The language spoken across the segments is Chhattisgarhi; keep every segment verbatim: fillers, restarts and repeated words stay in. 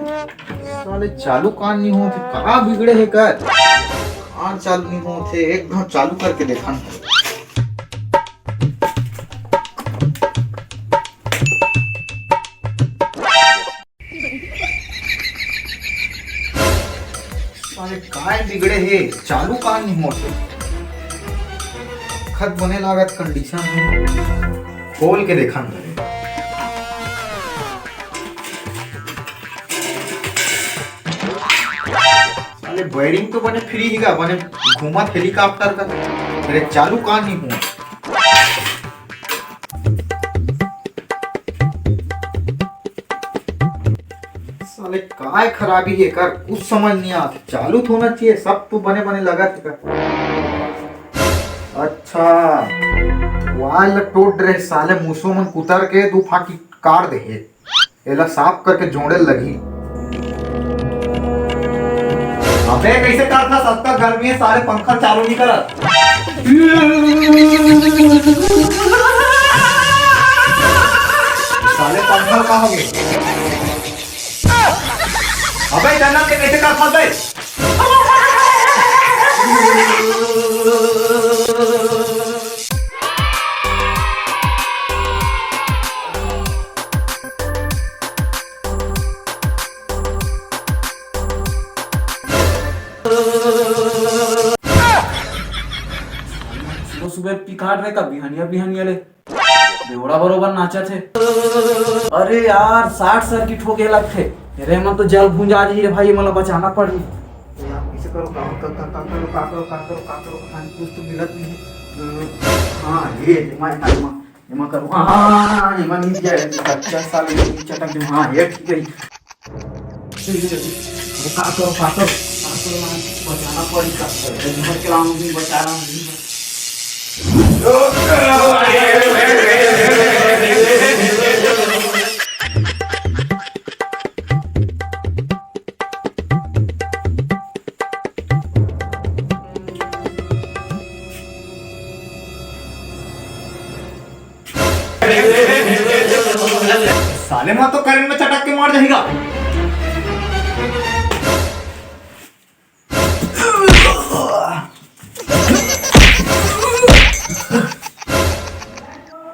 साले चालू कान नहीं होत हे, का बिगड़े हे कर? कान चालू नहीं होत हे, एक घाव चालू करके देखन। साले काय बिगड़े हे, चालू कान नहीं होत हे। खत बने लागत condition हे, खोल के देखन पड़ही। साले bearing तो बने free ही का, बने घूमत helicopter का। अरे चालू कान नहीं हुआ। साले काय खराबी हे कर, कुछ समझ नहीं आत। चालू तो होना चाहिए, सब तो बने बने लगत हे कर। अच्छा, वाल टूट रहे साले, मूसो मन कुतर के दू फाकी काट दे हे। एला साफ करके जोड़े लगही। अबे कइसे करथस? अतका गर्मी हे, साले पंखा चालू नहीं करत। साले पंखा का हो गे? अबे जन्नत के कइसे करथस बे? सुबह सुबह पिकाट रहे का बिहनिया बिहनिया ले। बेवड़ा बरोबर नाचत हे। अरे यार, short circuit हो गे लगथे। अरे, मन तो जल भूंजा जाही रे भाई, मन ला बचाना पड़ही। यार, कइसे करो, का, का, का, का करो, का करो, का करो, का करो, कहानी कुछ तो मिलत नहीं है। अ, हाँ, ये, एमा, एमा, एमा, एमा करो। हाँ, हाँ, हाँ, हाँ, एमा नहीं दिया है, कच्चा साल में नहीं चटक दे। हाँ, ये ठीक है। जल्दी, जल्दी। अरे, का करो, का करो, का करो, बचाना पड़ी, का करो, घर चलाऊं, बचा रहा हूँ। साले, मैं तो करंट में चटक के मर जाएगा।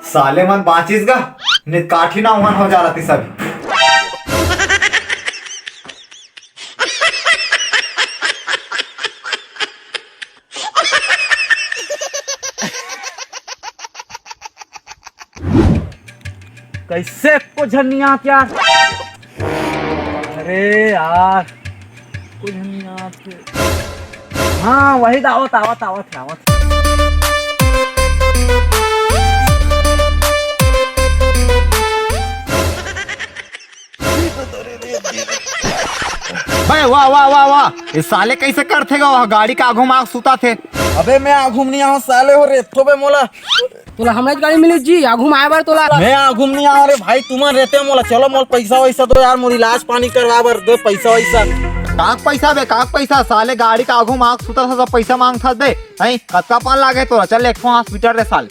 साले मन बांचिस गा, नहीं काठी ना उहन हो जा रही सब। कइसे एको झन नइ आत यार? अरे यार, एको झन नइ आत हे। हाँ, वही आवत, आवत, आवत, आवत। बे, वाह, वाह, वाह, वाह। ये साले कइसे करथे गा? वह गाड़ी के आघू म आके सुताथे। अबे, मैं आघू म नइ आंव साले हो रे, थोबे मोला। तोला हमरे गाड़ी मिली जी, आघू म आए बर तोला। मैं आघू म नइ आंव रे भाई, तुमन रेते मोला। चलो, मोला पइसा वइसा दो यार, मोर इलाज पानी करवा बर दे पइसा वइसा। काक पइसा बे, काक पइसा? साले गाड़ी के आघू म आके सुताथे, सब पइसा मांगथस बे। हैं, कतका पान लागे तोला? चल, एक ठो hospital रे साले।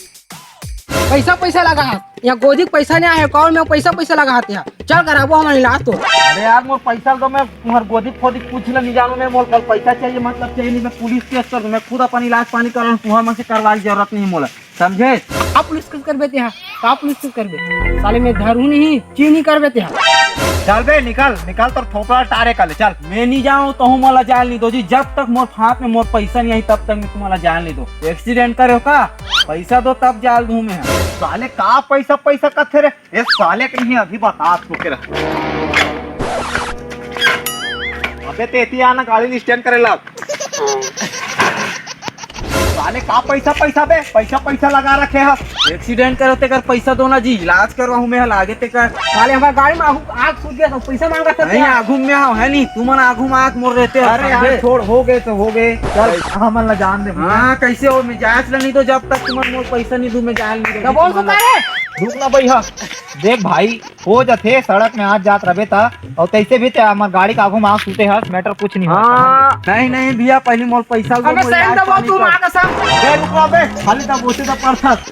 पइसा, पइसा लगा हाथ। यहाँ गोदी के पइसा नइ आए हे, account में पइसा, पइसा लगा हाथ यहाँ। चल कराबो हमर इलाज तो। अरे यार, मोर पइसा ल दो, मैं तुम्हार गोदी फोदी कुछ ल नइ जानूं, मैं मोर कल पइसा चाहिए, मतलब चाहिए नहीं, मैं पुलिस केस कर दूं, मैं खुद अपन इलाज पानी कर लूं, तुम्हार मन से करवाए के जरूरत नहीं मोला, समझे? का पुलिस केस करबे तेहा? का पुलिस केस करबे? साले मैं धरू नहीं, चीज नहीं करबे तेहा। चल बे, निकल, निकल, तोर थोपड़ा टारे का ले, चल। मैं नहीं जाऊं, तहूं मोला जाल नहीं दो जी, जब तक मोर हाथ में मोर पइसा नहीं आही, तब तक मैं तुम्हारा जाल नहीं दो। Accident करे हो का? पइसा दो तब जाल दूं मैं। साले का पइसा पइसा कथे रे? ए साले कहीं अभी बता चुके रह। अबे तेती आना गाड़ी ल stand करे ला। साले का पइसा पइसा बे? पइसा पइसा लगा रखे हस। Accident करे तेकर पइसा दो ना जी, इलाज करवाहूं मैं लागे तेकर। साले हमर गाड़ी में आग, आग सूत गया तो पइसा मांगा सब नहीं, क्या? आघू में आओ, है नहीं, तुमन आघू में आग मोर रेते हो, अरे यार, समझे? छोड़, हो गए तो हो गए। चल, हमन ला जान दे भैया। हाँ, कइसे हो? मैं जांच ला नहीं दो, जब तक तुमन मोर पइसा नहीं दू, मैं जान नहीं दो। तो बोल तो तुमन ला। का रे? रुक ना भैया। देख भाई, हो जथे सड़क में आज जात रबे ता, अउ तइसे भी ते हमर गाड़ी के आघू में आग सूते हस, matter कुछ नहीं होय, हाँ। समझ गे? नहीं, नहीं भैया, पहली मोर पइसा दो, हमें मोर सही इलाज दबो, पानी तू कर। मांगा सब। बे रुक ना बे, खाली तब उसे तो पड़थस।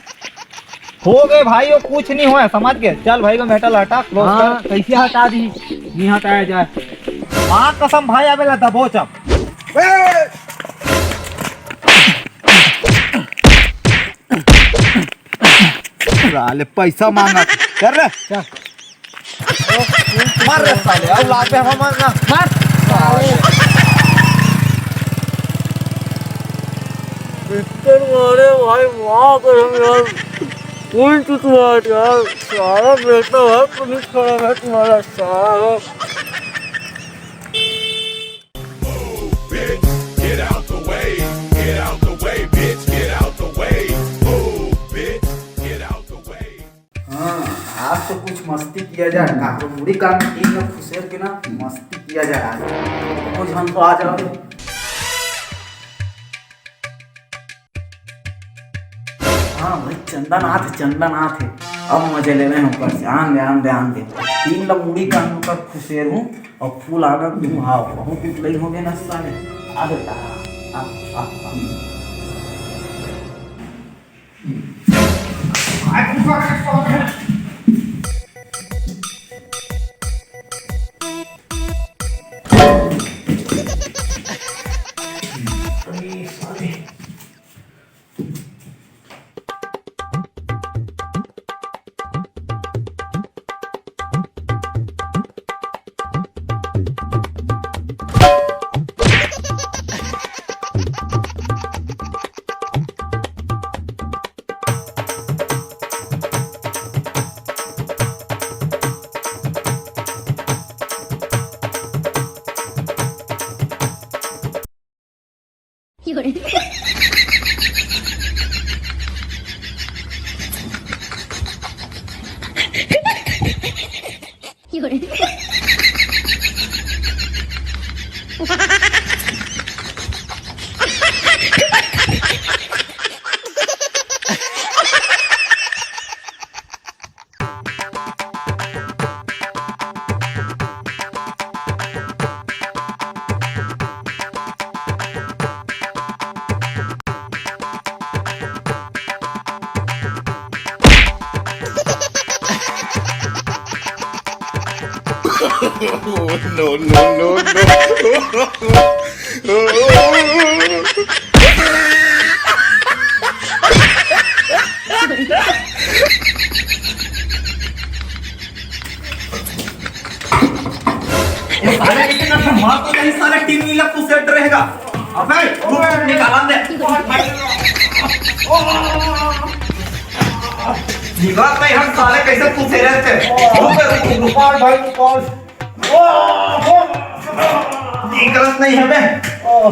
हो गए भाई, वो कुछ नहीं होय, समझ गे? चल भाई, वो matter हटा, close हाँ, कर। कइसे हटा दी? नहीं हटाया जाए। माँ कसम भाई, अबे ला दबोच अब। ए! साले पैसा मांगा। चल रे। चल। मार रे साले, अब लात पे हवा मारना। मार। साले। बिस्तर मारे भाई, माँ कसम यार। कोई तो तुम्हारा यार, सारा बेटा है, पुलिस खड़ा है तुम्हारा, सारा। Move, bitch, get out the way. Get out the way, bitch, get out the way. Move, bitch, get out the way. हाँ, आज तो कुछ मस्ती किया जाए। काकरो मुड़ी कान में टीन में खुसेर के ना मस्ती किया जाए आज। कुछ हम तो आ जाओ। हाँ भाई, चंदन आथे, चंदन आथे। अब मजे ले रहे हैं ऊपर से। आन दे, आन दे, आन दे। टीन ला मुड़ी कान में ओकर खुसेर हूँ और फुल आनंद हूँ। हाँ, बहुत कुछ लई हो गए ना साले। आ बेटा, आ, आ, आ। No, no, no, no। ये साले कितने का मार तो नहीं, साले टीम नीला तू सेट रहेगा। अबे, रुक, निकाल दे। निकाल नहीं, हम साले कैसे पूछे रहते। रुक, रुक, रुक, रुक। भाई, निकलत नहीं है बे।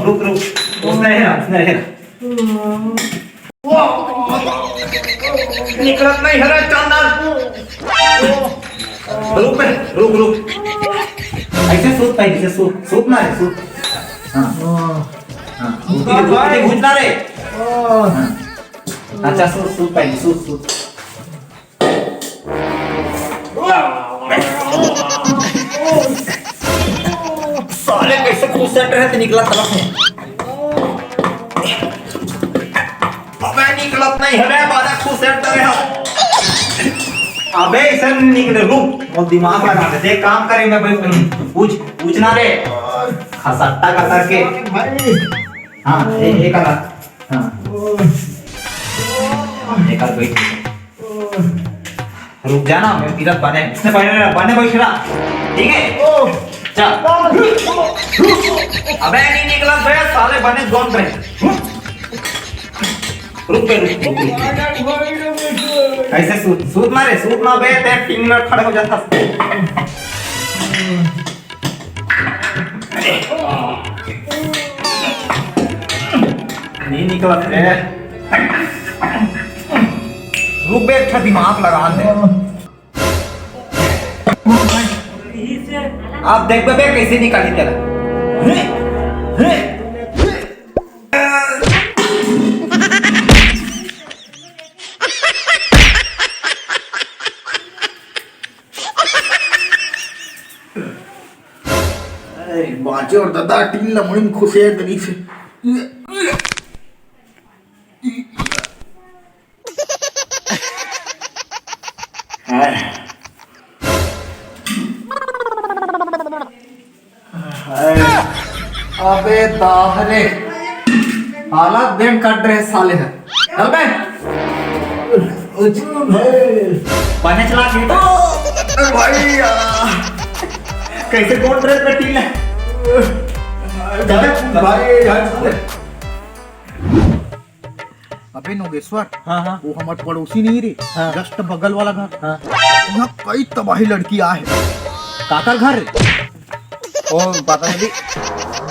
रुक, रुक। उसने है, उसने है। निकलत नहीं है रे, चंदन। रुक बे, रुक, रुक। ऐसे सूत, ऐसे सूत, सूत ना रे, सूत। हाँ। हाँ, सूत, सूत, सूत ना रे। हाँ। अच्छा, सूत, सूत, सूत, सूत। साले कैसे खुश सेट रहे थे निकला तरफ में। अबे निकलत नहीं है रे, बाजा खुश सेट रहे हो। अबे इसे निकले, रुक, और दिमाग लगा दे, देख काम करे मैं भाई, पूछ, पूछना रे। खसट्टा का करके। भाई। हाँ, ए, एक अलग। हाँ। एक अलग बैठ। रुक जा ना, मैं गिरत बने, इसने बने, बने बैठ रहा, ठीक है? ओ। चल। अबे नहीं निकला बे, साले बने दोन पे। रुक बे, रुक, रुक, रुक। कैसे सूत, सूत मारे, सूत ना बे, ते तीन मिनट खड़े हो जाता। नहीं निकलत रे। रुक बे, अच्छा दिमाग लगा दे। आप देख बे, कैसे निकाली तेरा। अरे, बाँचे और ददा टीन ला मुड़ी में खुसेर दरी से। अबे दाहरे, हालत देख कट रहे साले हे। चल बे। बने चला के। अरे भाई, आ। कैसे कौन ड्रेस में टील है? चल बे। भाई, यार। अबे नोगेश्वर, हाँ, हाँ। वो हमर पड़ोसी नहीं रे, हाँ। Just बगल वाला घर। हाँ। वहाँ कई तबाही लड़की आहे। काकर घर रे? ओ, पता नहीं।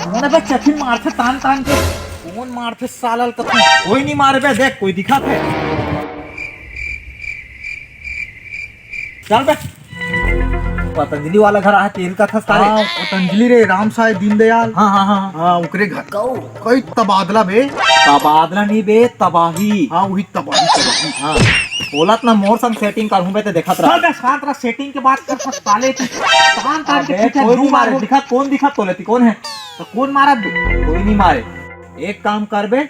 कौन बे चथिन मारथे तान तान के? कौन मारथे साला ल कथों? कोई नहीं मारे बे, देख, कोई दिखत हे। चल बे। पतंजलि वाला घर आहे, तेल का था सारे। हाँ, पतंजलि रे, राम साय दीनदयाल। हाँ, हाँ, हाँ। हाँ, ओकरे घर। कई तबादला बे। तबादला नहीं बे, तबाही। हाँ, वही तबाही, तबाही। हाँ। बोलत ना मोर संग setting करहूँ बे, ते देखत रह। चल बे, शांत रह, setting के बात कर, साले तू। तान तान के अबे, पीछे कोई दू नहीं मारे, मार। दिखा, कौन दिखा तोले, ती कौन है? तो कौन मारा तू? कोई नहीं मारे। एक काम कर बे,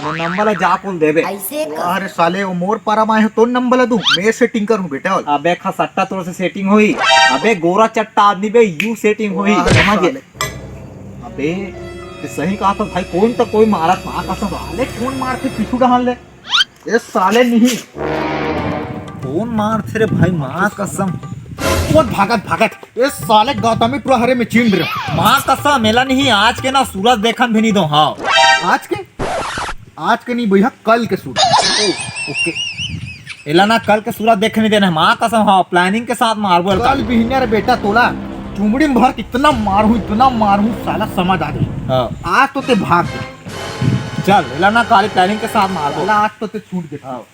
वो नंबर ला जा कुल देबे। अइसे कर। अरे साले, वो मोर पारा म आए हो, तोर नंबर ला दूं? मैं setting करूं बेटा। अबे खसट्टा, तोर से setting होई? अबे गोरा चट्टा आदमी बे, यू setting होई, वाह रे समझ? साले। अबे, ते सही कहा था भाई, कौन तो कोई मारत ना कसम। साले कौन मारथे पीछू डहान ले? ए साले नहीं। कौन मारथे रे भाई, माँ कसम। कौन भागत भागत? ए साले गौतमी टूरा हरे में चिंड रहे। माँ कसम, एला नहीं, आज के ना सूरज देखन भी नहीं दो। हाँ। आज के? आज के नहीं भैया, कल के सूरज। OK। एला ना कल के सूरज देखे नहीं देना है, माँ कसम। हाँ, planning के साथ मारबो एला। कल बिहनिया रे बेटा तोला चुमड़ी में भर के इतना मारहूँ, इतना मारहूँ, साला समझ आ जाए। हाँ। आज तो ते भाग जा। चल, एला ना काली planning के साथ मारबो। साला आज तो ते छूट देता। हाँ।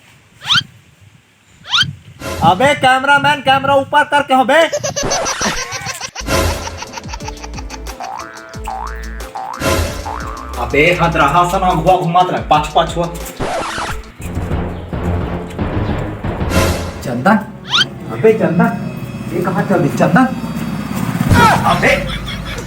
अबे cameraman, camera ऊपर करके हो बे। अबे हदरहा सन अगुआ घुमात रहे, पाछू पाछू। चंदन, अबे चंदन, ये कहाँ चल दी चंदन? अबे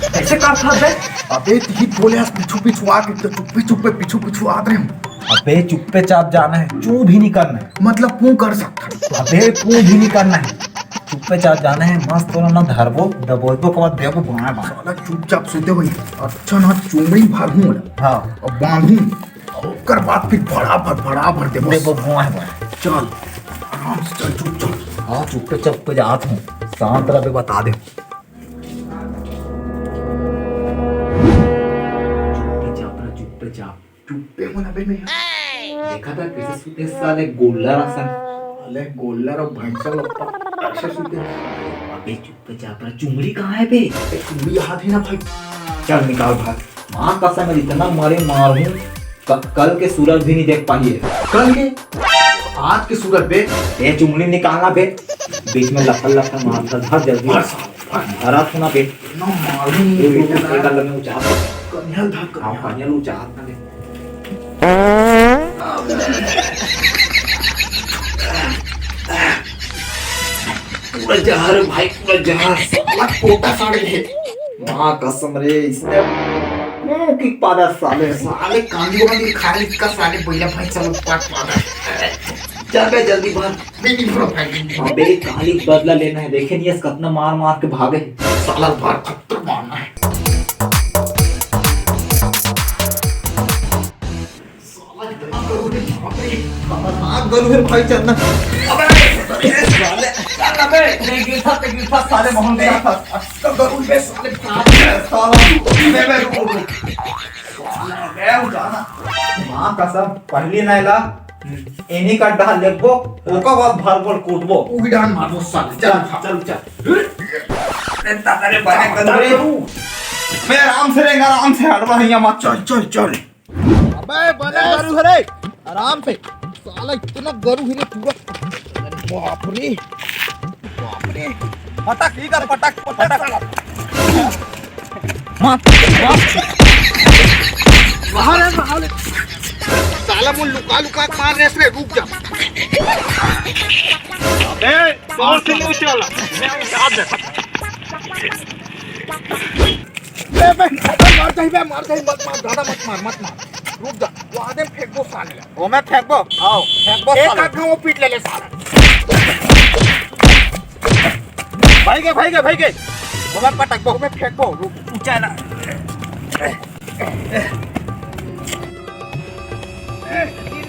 कैसे कर था बे? अबे तिही बोले आज पीछू पीछू आ के तो चुप्पे चुप्पे पीछू पीछू आत रहे हूँ। अबे चुप्पे चाप जाना है, चू भी नहीं करना है। मतलब पू कर सकता है। अबे पू भी नहीं करना है, चुप्पे चाप जाना है। मस्त वाला ना धरबो, दबोचबो के बाद देबो बाएं बाएं। साला चुपचाप सुते होई, अच्छा ना चुमड़ी भरहूँ ओला। हाँ। अब बांधूँ, ओकर बाद फिर भड़ा भर, भड़ा भर देबो। देबो बाएं बाएं। चल, आराम से चल, चुपचाप। हाँ, चुप्पे चुप्पे जात हूँ, शांत रह बे, बता दे। चुप्पे चाप रह, चुप्पे चाप। चुप्पे हो ना बे, मैं यहाँ। देखा था कैसे सुते साले गोल्लर असन। साले गोल्लर और भैंसा लोग पटक से सुते। अबे चुप्पे चाप रह, चुमड़ी कहाँ है बे? ए, चुमड़ी हाथ है ना भाई। चल निकाल भाग। माँ कसम है, इतना मारे मारूं, क-, कल के सूरज भी नहीं देख पाइए। कल के? आज के सूरज बे। ए चुमड़ी निकालना बे, बीच में लफर लफर मारता, धर जल्दी। भर साला, भर। भरा थोड़ा बे। ना मालूम ये नहीं रुक, बेटा। एक गल में उचार। कन्हैया धर, हाँ, कन्हैया। कन्हैया उचार ना बे। पूरा जहर है भाई, पूरा जहर। साला कोटा साड़े है। माँ कसम रे, इसने मुंह की पादा साले। साले कांदी वांदी खाए इसका साले भैया भाई, चलो पाट पादा। चल बे जल्दी भाग। नहीं, नहीं, bro, भाई, नहीं। अबे काली बदला लेना है, देखे नहीं, कतना मार मार के भागे। साला बार खत्तर मारना है। साला इतना गरु है, बाप रे, खतरनाक गरु है भाई चंदन। अबे, अबे, साले, चल अबे, ये गिरता, ये गिरता, साले मोहन गिरता। तो गरु पे साले, साला, अबे, अबे, रुको, रुको। साला, अबे, उठाना। माँ कसम, पहली नैला, एनी का डाल लेबो, ओका बाद भर भर कूटबो। उगी डाल मारबो साले, चल, चल, चल। अरे, दादा रे, बने गरु रे। मैं आराम से रहेंगे, आराम से हटवा है यहाँ मत। चल, चल, चल। अबे बने गरु हरे, आराम से। साला इतना गरु हरे पूरा। अरे बाप रे, बाप रे। पटक, ई कर, पटक, पटक। मार, मार। बाहर है, बाहर है। साला मुझे लुका लुका के मार रहे रे, रुक जा। ए, कौन से मुंह से वाला? मैं उठा दे। बे, बे, बे, मर जाई बे, मर जाई, मत मार, ज्यादा मत मार, मत मार। रुक जा, वो आदमी फेंकबो साले ला। ओ, मैं फेंकबो? आओ, फेंकबो एक साले। आध वो पीट ले ले साला। भाई के, भाई के, भाई के। वो मैं पटकबो, वो मैं फेंकबो, रुक। ऊंचा ना। गिर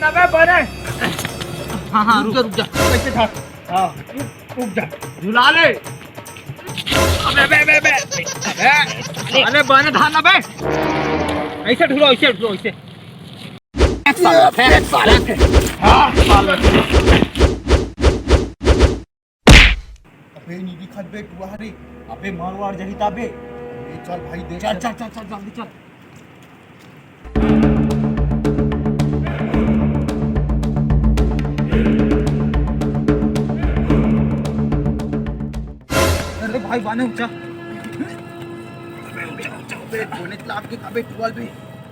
ना बे, बने। हाँ, हाँ, रुक जा, रुक जा। कैसे था? हाँ, रुक, रुक जा। झुला ले। अबे, बे, बे, बे। अबे, अरे, बने धान ना बे। ऐसे ढुलो, ऐसे ढुलो, ऐसे। फेंक साला, फेंक साला। हाँ, साला। अबे, नी दिखत बे, टुआ रे। अबे, मार वार जही ता बे। ए, चल भाई, देख। चल, चल, चल, चल, जल्दी चल। अरे भाई, बाने ऊंचा। अबे, ऊंचा, ऊंचा, अबे, कोने लाग के, अबे, टुआ बे।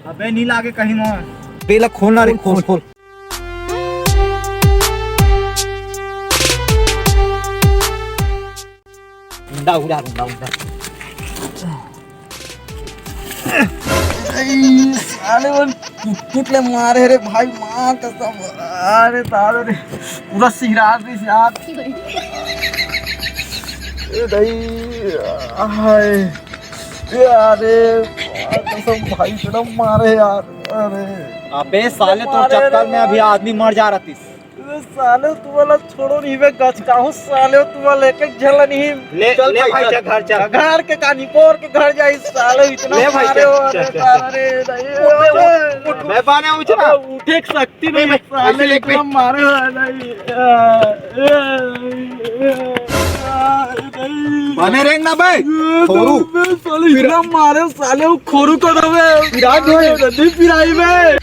अबे, नी लागे कहीं मोर। बेला खोलना रे, खोल, खोल। उंडा उड़ा, उंडा उड़ा। ए, साले मन कुट कुट ले मारे रे भाई, मार कसम। अरे दादा रे, पूरा सिहरा दिस यार। ए दाई, हाय। ए, अरे, कसम भाई, इतना मारे यार। अरे। अबे साले, तोर मारे चक्कर रे में अभी भाई। आदमी मर जा रहतिस। ए, साले, तू वाला छोड़ो नहीं बे, गच काहू साले, तू वाला एक एक झला नहीं। ले, चल ले भाई, भाई, चल। चल, घर चल। घर के का निपोर के घर जाई, साले, इतना ले भाई, मारे चल, हो, चल, अरे, चल, चल। अरे, नहीं, उठ, उठ, उठ। बे, बाने उठ ना। अबे, उठे के शक्ति नहीं, नहीं, साले, ऐसे देख बे। इतना मारे हो, नहीं। बने रेंग ना बे, खोरू। साले इतना मारे, साले वो खोरू को दबे। पिराई बे। नदी पिराई बे।